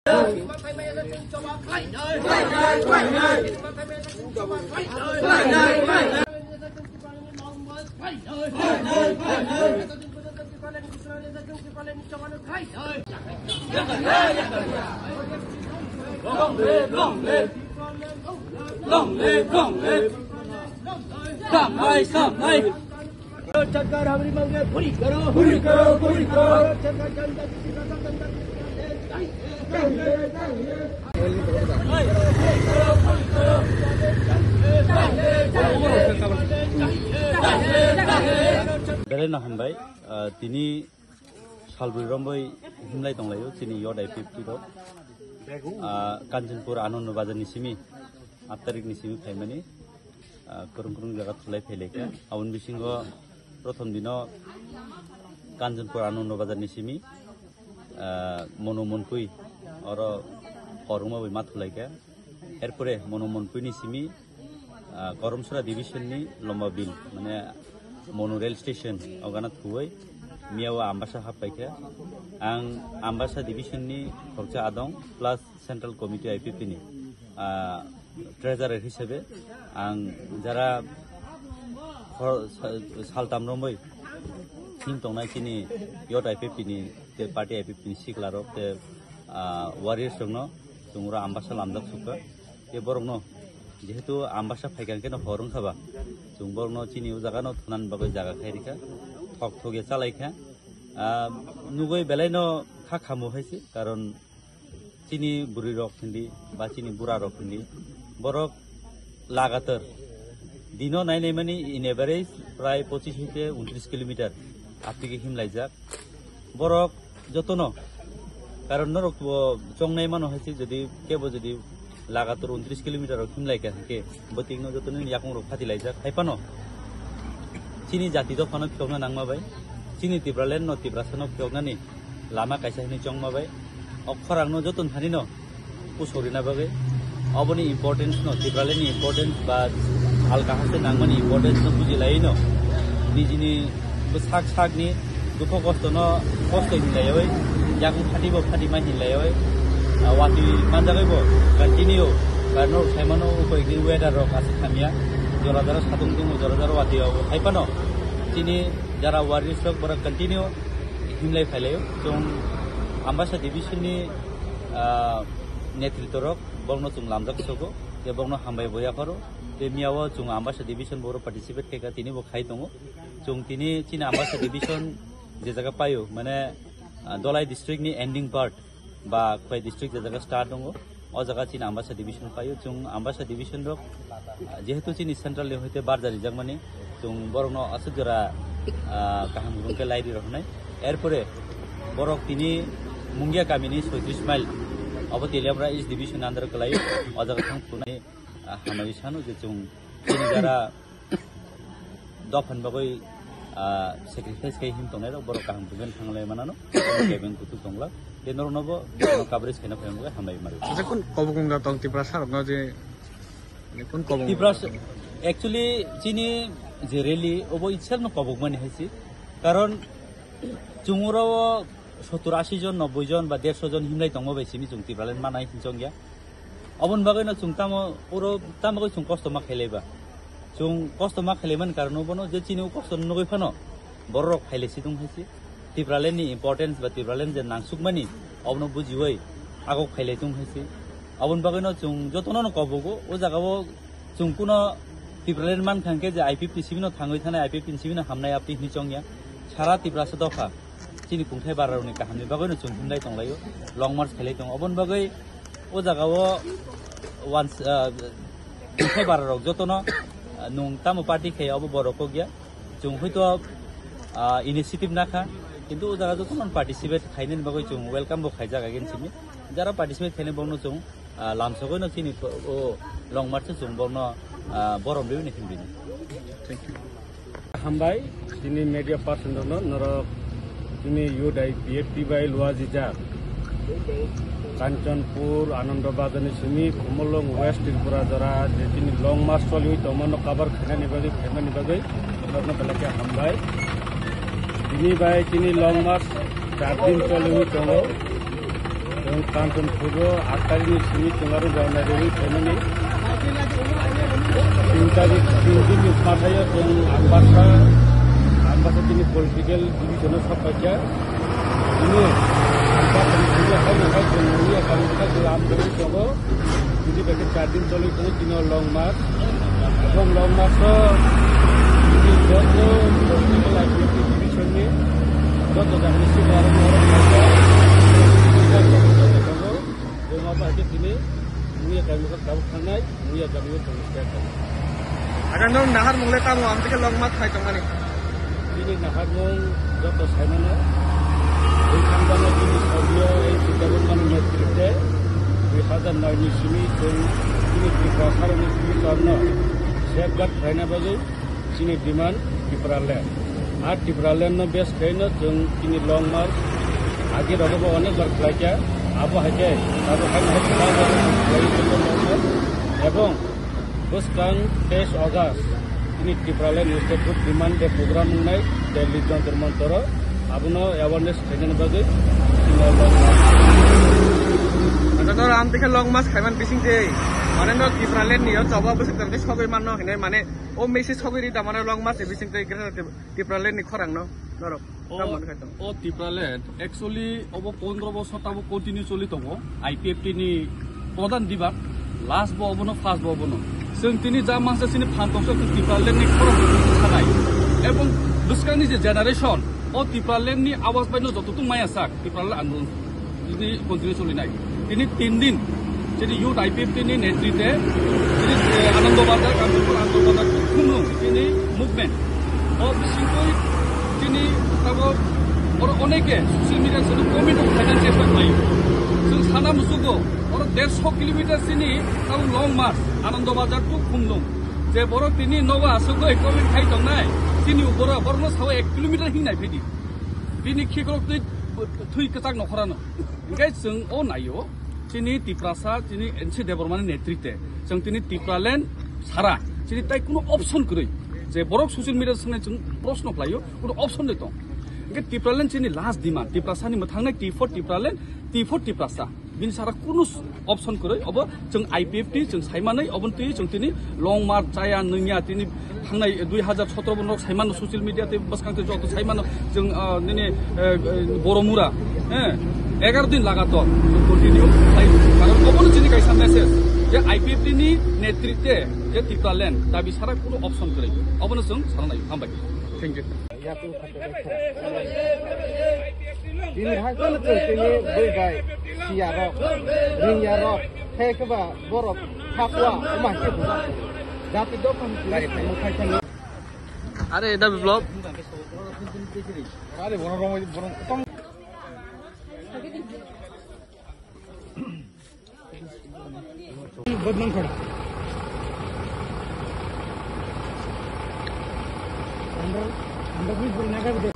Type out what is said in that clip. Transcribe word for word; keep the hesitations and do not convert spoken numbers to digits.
Long live, long live, long live, long live. Sambai, sambai. सरकार हमारी मांगे पूरी करो, पूरी करो, पूरी करो। सरकार जनता की, जनता की Belai no hambai, ah, tini salbrwi rombai himlai tonglaio chini yod I P F T rok. Ah, Kanchanpur Anando Bazar ni simi, aat tarik ni simi phaimani, ah, kwrwng kwrwng jaga thulai phailaikha. Aboni bisingo prothom dino Kanchanpur Anando Bazar ni simi, ah, Monu Monpui oro hor wngma bai ma thulaikha. Erpore Monu Monpui ni simi, ah, Koromsora division ni Lomba Bill, mane Monu rail station, o gana thuwi miya o Ambasa happaikha. Ang Ambasa division ni khoroksa adong plus central committee I P P ni, ah, treasurer hisabe ang jara hor-, sa-, saltam romwi thing tongnai chini yot I P P ni, te party I P P ni sikla rok te, ah, warriors rok no chwng oro Ambasa lamjak sukha. Te borok no jehetu Ambasa phaikha hwnkhe no hor wngkha ba, chwng borok no chini o jaga no thunani bagwi jaga khai rikha, thok thok ya chalaikha. Ah, nugwi belai no kha khamu hai se, karon chini bwrwi rok hindi ba chini bura rok hindi, borok lagatar dino nai nai mani in average prai pochis hoite untris kilometer aptigi himlaijak. Borok jotono, karon norok bo chongnai mano hai se, jodi kebo jodi lagatar untris kilometer rok himlaikha hwnkhe, bwtwino jotono yakung rok phatilaijak. Hai phano chini jati dophano phiyokna nangma bai, chini Tipraland no Tiprasa no phiyoknani lama kaisa hinwi chongma bai, o khorang no joto thani no pusorina bagwi, oboni importance no, Tipraland ni importance ba halka haste nangmani importance no bujilai no, nijini bwsak sakni dukho kosto no kosto hinlaiwi, yakung phati bo phati ma hinlaiwi, ah, watwi manjagwi bo continue, ba norok saimano uko ekdin weather rok aswk hamya, jora jora satung tongo, jora jora watwi o hai phano chini jara warriors rok borok continue himlai phailaio. Chwng Ambasa division ni, ah, netritwa rok borokno chwng lamjak sogo, tei borokno hambai bo yapharo. Tei miya o chwng Ambasa division bo participate khaikha, tini bo khai tongo. Chwng tini chini Ambasa division je jaga paio, mane, ah, Dholai district ni ending part, ba Khwai district je jaga start tongo, o jaga chini Ambasa division paio. Chwng Ambasa division rok, ah, jehetu chini central ni hoite barja rijakmani, chwng borokno aswk jora, ah, kaham rwngkhe lairi rok hwnwi. Erpore borok tini Mungia kamini soitris mile, obo Teliamura East division under kwlaio, o jaga thang phunai, ah, hamari sano je chwng chini jara dophani bagwi, ah, sacrifice khai him tongnai rok borok kaham bugen thanglai manano, kebeng kutuk tongla. Tei norokno bo coverage khaina phaima bagwi hambai mari. Acha kun kobok wngya tong Tiprasa rokno je, kun kobok Tiprasa, actually chini je rally obo itself no kobok mani hai se. Karon chwng oro sottur ashi jon, nobboi jon ba derso jon himlai tongma bai simi chwng Tipraland manai hinchongya. Oboni bagwino chwng tamo oro tamo bagwi chwng kosto ma khailaiba. Chwng kosto ma khailaimani karon bono je chini o kosto nugwi phano borok rok phailai si tong hai se. Tipraland ni importance ba Tipraland je nangsukmani obono bujiwi agok phailai tong hai se. Oboni bagwino chwng jotono no kobogo o jaga o chwng kuno Tipraland mankha hwnkhe je I P F T simi no thangwi thanai, I P F T simi no hamnai apni hinwi chongya. Sara Tiprasa dopha chini kungthai bara rokni kahamni bagwino chwng himlai tonglaio, long march khailai tongo. Oboni bagwi o jaga o once, ah, kungthai bara rok jotono, ah, nwng tamo party khai obo borok kok ya. Chwng hoito, ah, initiative nakha, kintu o jaga jotono participate khainani bagwi chwng welcome bo khaijak again simi. Jara participate khainai borokno chwng, ah, lamsogwi no chini o long march chwng borokno, ah, borom riwi ni himdi. Thank you. Hambai, chini media person rokno norok chini U D I P F T bai luajijak. Kanchanpur, Anando Bazar ni simi, Khumulwng West Tripura jora, je chini long march choliwi tongmano cover khainani bagwi, khaimani bagwi, norokno belai khe hambai. Tini bai chini long march char din choliwi tongo. Chwng Kanchanpur o aat tarikni simi chwng aro rwna rwwi phaimani. Tin tarik, tin dinni phathaio chwng Ambasa, Ambasa chini political division o sok paikha. Bini Ambasa ni simi haino hai chwng nungya kami kha chwng amjagwi tongo. Bini bai khe char din choli tongo, tini o long march. Ebong long march o bini joto political activity division ni joto jagani simi aro tongo. Chwng abo hai khe tini nungya kami kha tabuk thangnai. Muya kami o tong state o. Agar nung nahar mung le tamo, ang tike long march khai tongmani. Bini nahar mung joto saimano. Bini thangdana bini sorbiyo ei Sitaburmani netrite dui hazar noi ni simi chwng bini Tripura saroni simi torno safeguard khlaina bagwi chini demand Tipraland. Ar Tipraland no base khlaino chwng chini long march agi rogo bo onek bar khlaikha. Abo hai khe abo hai hai khlai khlai ebong Bwskang teis August, tini Tipraland State Hood Demand Day program wngnai Delhi Jantar Mantar o, abono awareness khainani bagwi chini o long march. Acha noro ang tikhe long march khaiman bising tei, mane no Tipraland ni o choba bwswk tong tei sogwi manno hinwi mane o message sogwi ri da mane long march ni bising tei Greater Tipraland ni khorang no norok. O, tamo khe tong. O Tipraland, actually, obo pondro bosor tabo continue choli tongo, I P F T ni pradhan dibak, last bo obono, first bo obono. Chwng tini ja mangsa chini phan tongsa khe Tipraland ni khorang sanai. Ebong bwskangni je generation, o Tipraland ni awas bai no joto tung maya sak, Tipraland andolon. Tini continue solinai. Tini tin din, jadi youth I P F T ni netrite, jadi, eh, Anando Bazar, Kanchanpur Anando Bazar, khumlung tini movement. O bisingtwi tini tabok oro oneke social media sini comment of finance chesta khlai. Chwng sana musugo, oro dersho kilometer sini tabok long march, Anando Bazar to khumlung. Je borok tini nogo asugoi comment khai tongnai, chini upora borokno sao ek kilometer hingnai phedi. Bini khikrok twi thwi kwchak nokhorano. Hingke chwng o naio, chini Tiprasa, chini N C Debbarmani netrite, chwng tini Tipraland sara, chini tai kuno option kwrwi. Je borok social media swngnai chwng proshno khlaio, kuno option de tong. Hingke Tipraland chini last demand, Tiprasani mwthangnai T for Tipraland, T for Tiprasa. Bini sara kuno option kwrwi, obo chwng I P F T, chwng saimanwi, oboni twi chwng tini long march chaya, nwngya, tini thangnai dui hazar sotro bo norok saimano social media tei bwskang tei joto saimano chwng, ah, nini, eh, eh, Boromura, eh, egaro din lagator chwng continue khlai. Karon obono chini kaisa message je I P F T ni netrite je Tipraland dabi sara kuno option kwrwi. Obono chwng sana nai. Hambai. Thank you. Yakung khato kha. Bini hai kono chwng tini bui bai siya rok, ring ya rok, hai khe ba borok hakwa, oma hai khe buja. Jati dophani tini tini khai thani. Are da biplop. Are bono rong bono tong. Badnang khora. Andar, andar bhi bol naga bhi.